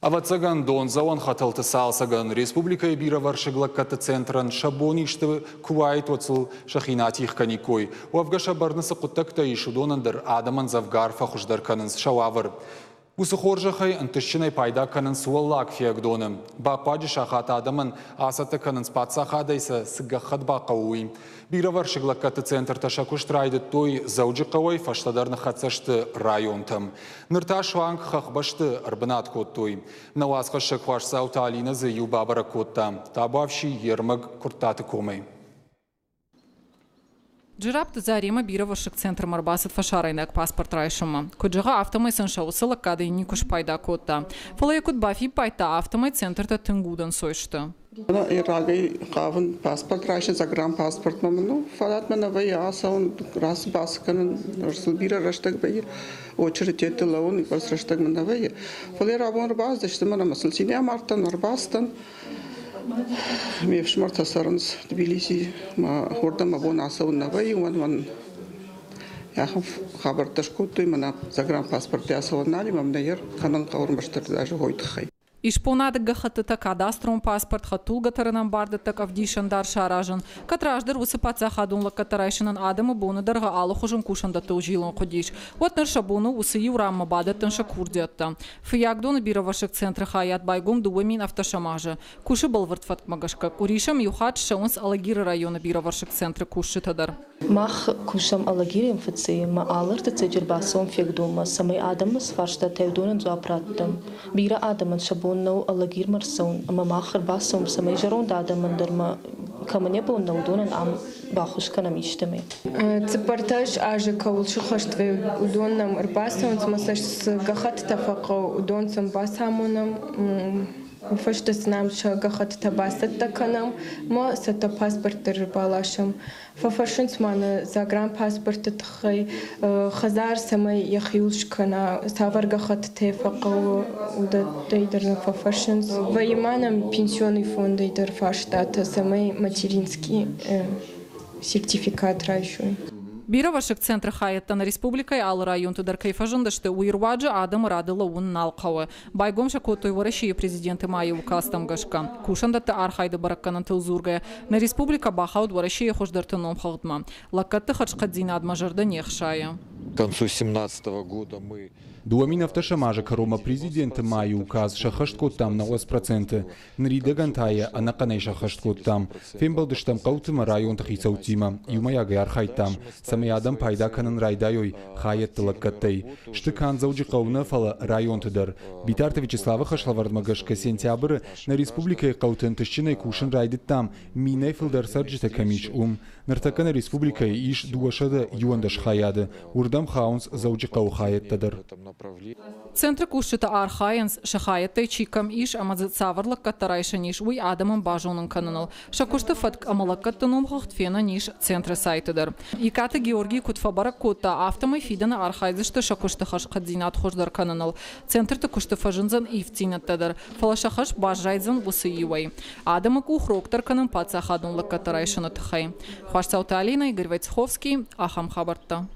Ӕвӕццӕгӕн, дондзӕуӕн хӕтӕлты цалцӕгӕн республикӕйы бирӕвӕрсыг лӕггӕдты центрӕн сӕ бон исты куы уаид, уӕд сыл сӕхи нӕ атигъ кӕниккой. Уӕвгӕ сӕ бӕрны цы хъуыддӕгтӕ ис, уыдонӕн дӕр адӕмӕн дзӕвгар фӕхуыздӕр кӕнынц сӕ уавӕр. Уыцы хорзӕхӕй ӕнтыстджынӕй пайда кӕнынц Уӕллаг Фиагдоны. Бахъуаджы сахат адӕмӕн ацӕттӕ кӕнынц паддзахадӕй сӕ цы гӕххӕтт бахъӕуы, уый. Бирӕвӕрсыг лӕггӕдты центртӕ сӕ куыст райдыдтой Дзӕуджыхъӕуӕй, фӕстӕдӕр ныххӕццӕ сты районтӕм. Ныр та суанг хӕхбӕсты ӕрбынат кодтой. Нӕ уацхӕссӕг Хуасдзауты Алинӕ дзы иу бабӕрӕг кодта. Табуафси йе рмӕг Куырттаты комӕй. Джерапты Заремӕ бирӕвӕрсыг центрмӕ ӕрбацыд фӕсарӕйнаг паспорт райсынмӕ. Куыд зӕгъы, афтӕмӕй сын сӕ уыцы лӕггадӕй никуы спайда кодта. Фӕлӕ йӕ куыд бафиппайдта, афтӕмӕй центртӕ тынг удӕнцой сты. Рагӕй хъавын паспорт райсын, загранпаспортмӕ мын ну, фадат мӕ нӕ вӕййы ацӕуын, рацы-бацы кӕнын, сыл бирӕ рӕстӕг вӕййы, очередтӕ лӕууын, бӕрц рӕстӕг мын нӕ вӕййы. Фӕлӕ рабон ӕрбацыдысты мӕн ӕмӕ сыл цинӕй амардтӕн, ӕрбацыдтӕн. Ме фсымӕртӕ цӕрынц Тбилиси, мӕ уырдӕм мӕ бон ацӕуын нӕ вӕййы, уымӕн мӕн ахӕм хабӕрттӕ скодтой, мӕнӕ загранпаспорттӕ ацӕуӕн нал и, мӕм нӕ кӕнын хъӕуы ӕрмӕстдӕр даже хойы тыххӕй. Исбонады гӕххӕттытӕ, кадастрон паспорт, хӕдтулгӕтӕрынӕн бардӕттӕг ӕвдисӕндар саразын. Кӕд раздӕр уыцы паддзахадон лӕггӕдтӕ райсынӕн адӕмы боны дӕргъы алыхуызон кусӕндӕттыл зилын хъуыдис, уӕд ныр сӕ бон у уыцы иу ранмӕ бадӕттын сӕ курдиӕттӕ. Фыййагдоны бирӕвӕрсыг центры хайад байгом 2017 азы. Кусы бӕлвырд фӕткмӕ гӕсгӕ. Къуырисӕм иу хатт ссӕуынц Алагиры районы бирӕвӕрсыг центры кусджытӕ дӕр. Мах кусӕм Алагиры МФЦ-йы ӕмӕ алы ӕртыццӕджы ӕрбацӕуӕм фегдоммӕ, цӕмӕй адӕммӕ цы фарстатӕ уыдонӕн дзуапп раттӕм. Бирӕ адӕмӕн сӕ бон нӕу Алагирмӕ ӕрцӕуын, ӕмӕ мах ӕрбацӕуӕм, цӕмӕй зӕронд адӕмӕн дӕр ма кӕмӕн йӕ бон нӕу, уыдонӕн ам баххуыс кӕнӕм истӕмӕй. 14 азы кӕуыл сыххӕст вӕййы, уыдон нӕм ӕрбацӕуынц ӕмӕ сӕ цы гӕххӕттытӕ фӕхъӕуы, уыдон сын бацамонӕм. Фӕстӕ сын ам сӕ гӕххӕттытӕ бацӕттӕ кӕнӕм ӕмӕ цӕттӕ паспорт дӕр ӕрбаласӕм. Фӕфӕрсынц ма нӕ загранпаспорты тыххӕй, хӕдзар цӕмӕй йӕхиуыл скӕна, цавӕр гӕххӕттытӕ фӕхъӕуы, уыдӕттӕй дӕр нӕ фӕфӕрсынц. Вӕййы ма нӕм пенсионный фондӕй дӕр фарстатӕ, цӕмӕй материнский сертификат райсой. Бирӕвӕрсыг центры хайӕдтӕ нӕ республикӕйы алы районты дӕр кӕй фӕзындысты, уый руаджы адӕмы рады лӕууын нал хъӕуы. Байгом сӕ кодтой Уӕрӕсейы президенты майы указтӕм гӕсгӕ. Кусӕндӕтты архайды бӕрӕггӕнӕнтыл дзургӕйӕ, нӕ республикӕ бахауд Уӕрӕсейы хуыздӕрты номхыгъдмӕ. Лӕггӕдты хӕрзхъӕддзинадмӕ зӕрдӕ не хсайы. К концу 2017 года мы 2017 азы кӕронмӕ президенты майы указ сӕххӕст кодтам 90%. Ныридӕгӕн та йӕ ӕнӕхъӕнӕй сӕххӕст кодтам. Фембӕлдыстӕм хъӕуты ӕмӕ районты хицӕуттимӕ, иумӕйагӕй архайдтам, цӕмӕй адӕм пайда кӕнын райдайой хайӕдты лӕггӕдтӕй. Сты канд Дзӕуджыхъӕуы нӕ, фӕлӕ районты дӕр. Битарты Вячеславы хӕслӕвӕрдмӕ гӕсгӕ сентябры нӕ республикӕйы хъӕуты ӕнтыстджынӕй кусын райдыдтам, минӕй фылдӕр цӕрджытӕ кӕм ис, уым. Ныртӕккӕ нӕ республикӕйы ис 211 хайады, уырдӕм хауынц Дзӕуджыхъӕуы хайӕдтӕ дӕр. Центры кусджытӕ архайынц, сӕ хайӕдтӕй чи кӕм ис ӕмӕ дзы цавӕр лӕггӕдтӕ райсӕн ис, уый адӕмӕн базонын кӕныныл. Сӕ куысты фӕтк ӕмӕ лӕггӕдты номхыгъд фенӕн ис центры сайты дӕр. Икъаты Георгий куыд фӕбӕрӕг кодта, афтӕмӕй фидӕны архайдзысты сӕ куысты хӕрзхъӕддзинад хуыздӕр кӕныныл. Центрты куысты фӕзындзӕн ивддзинӕдтӕ дӕр, фӕлӕ сӕ хӕс баззайдзӕн уыцы иуӕй. Адӕмы къух рогдӕр кӕнын паддзахадон лӕггӕдтӕ райсыны тыххӕй. Хуасдзауты Алинӕ, Игорь Войцеховский, ахӕм хабӕрттӕ.